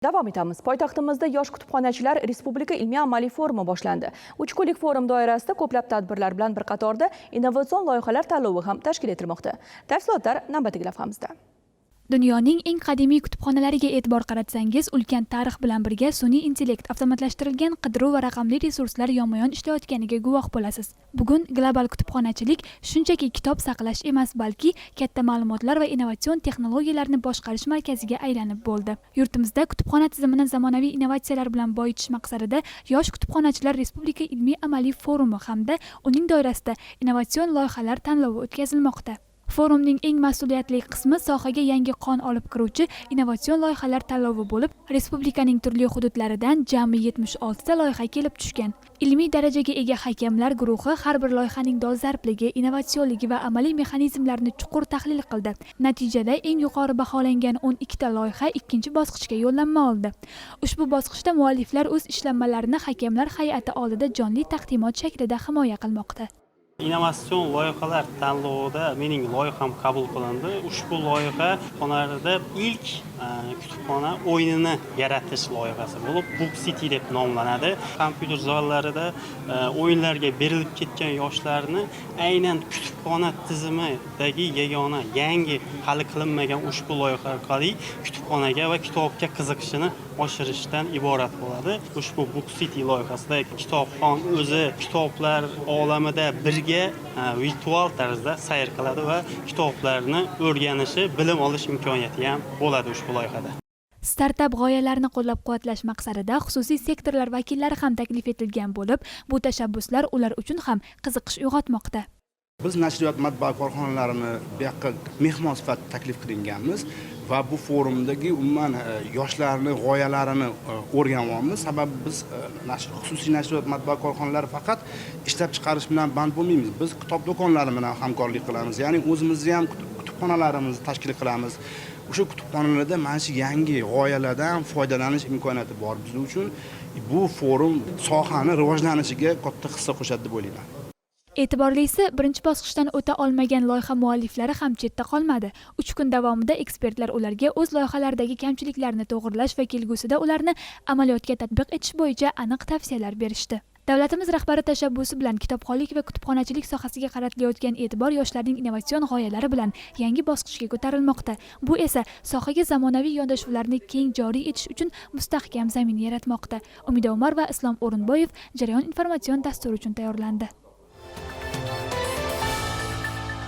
Davom etamiz. Poytaxtimizda yosh kutubxonachilar Respublika ilmiy-amaliy forumi boshlandi. 3 kunlik forum doirasida ko'plab tadbirlar bilan bir qatorda innovatsion loyihalar tanlovi ham tashkil etilmoqda. Tafsilotlar navbatdagi lavhamizda. Dunyoning eng qadimiy kutubxonalariga e'tibor qaratsangiz, ulkan tarix bilan birga sun'iy intellekt, avtomatlashtirilgan qidiruv va raqamli resurslar yonma-yon ishlayotganiga guvoh bo'lasiz. Bugun global kutubxonachilik shunchaki kitob saqlash emas, balki katta ma'lumotlar va innovatsion texnologiyalarni boshqarish markaziga aylanib bo'ldi. Yurtimizda kutubxona tizimini zamonaviy innovatsiyalar bilan boyitish maqsadida yosh kutubxonachilar Respublika ilmiy-amaliy forumi hamda uning doirasida innovatsion loyihalar tanlovi o'tkazilmoqda. Forumning eng mas'uliyatli qismi sohaga yangi qon olib kiruvchi innovatsion loyihalar tanlovi bo'lib, respublikaning turli hududlaridan jami 76 ta loyiha kelib tushgan. Ilmiy darajaga ega hakamlar guruhi har bir loyihaning dolzarbligi, innovatsionligi va amaliy mexanizmlarini chuqur tahlil qildi. Natijada eng yuqori baholangan 12 ta loyiha ikkinchi bosqichga yo'llanma oldi. Ushbu bosqichda mualliflar o'z ishlanmalarini hakamlar hay'ati oldida jonli taqdimot shaklida himoya qilmoqda. Innovatsion loyihalar tanlovida mening loyiham qabul qilindi. Ushbu loyiha kutubxonalarda ilk kutubxona o'yinini yaratish loyihasi bo'lib, Book City deb nomlanadi. Kompyuter zallarida o'yinlarga berilib ketgan yoshlarni aynan kutubxona tizimidagi yagona, yangi, hali qilinmagan ushbu loyiha orqali kutubxonaga va kitobga qiziqishini oshirishdan iborat bo'ladi. Ushbu Book City loyihasida kitobxon o'zi kitoblar olamida birga virtual tarzda sayr qiladi va kitoblarni o'rganishi, bilim olish imkoniyati ham bo'ladi ushbu loyihada. Startap g'oyalarni qo'llab-quvvatlash maqsadida xususiy sektorlar vakillari ham taklif etilgan bo'lib, bu tashabbuslar ular uchun ham qiziqish uyg'otmoqda. Biz nashriyot, matbaa korxonalarini bu yoqqa mehmon sifatida taklif qilinganmiz va bu forumdagi umuman yoshlarni g'oyalarini o'rganyapmiz. Sababi biz xususiy nashriyot, matbaa korxonalari faqat ishlab chiqarish bilan band bo'lmaymiz. Biz kitob do'konlari bilan hamkorlik qilamiz, ya'ni o'zimizni ham kutubxonalarimizni tashkil qilamiz. O'sha kutubxonalarda mana shu yangi g'oyalardan foydalanish imkoniyati bor. Biz uchun bu forum sohani rivojlanishiga katta hissa qo'shadi deb o'ylayman. E'tiborlisi, birinchi bosqichdan o'ta olmagan loyiha mualliflari ham chetda qolmadi. 3 kun davomida ekspertlar ularga o'z loyihalaridagi kamchiliklarni to'g'irlash va kelgusida ularni amaliyotga tatbiq etish bo'yicha aniq tavsiyalar berishdi. Davlatimiz rahbari tashabbusi bilan kitobxonlik va kutubxonachilik sohasiga qaratilayotgan e'tibor yoshlarning innovatsion g'oyalari bilan yangi bosqichga ko'tarilmoqda. Bu esa sohaga zamonaviy yondashuvlarni keng joriy etish uchun mustahkam zamin yaratmoqda. Umida Umar va Islom O'rinboyev, Jarayon informatsion dasturi uchun tayyorlandi.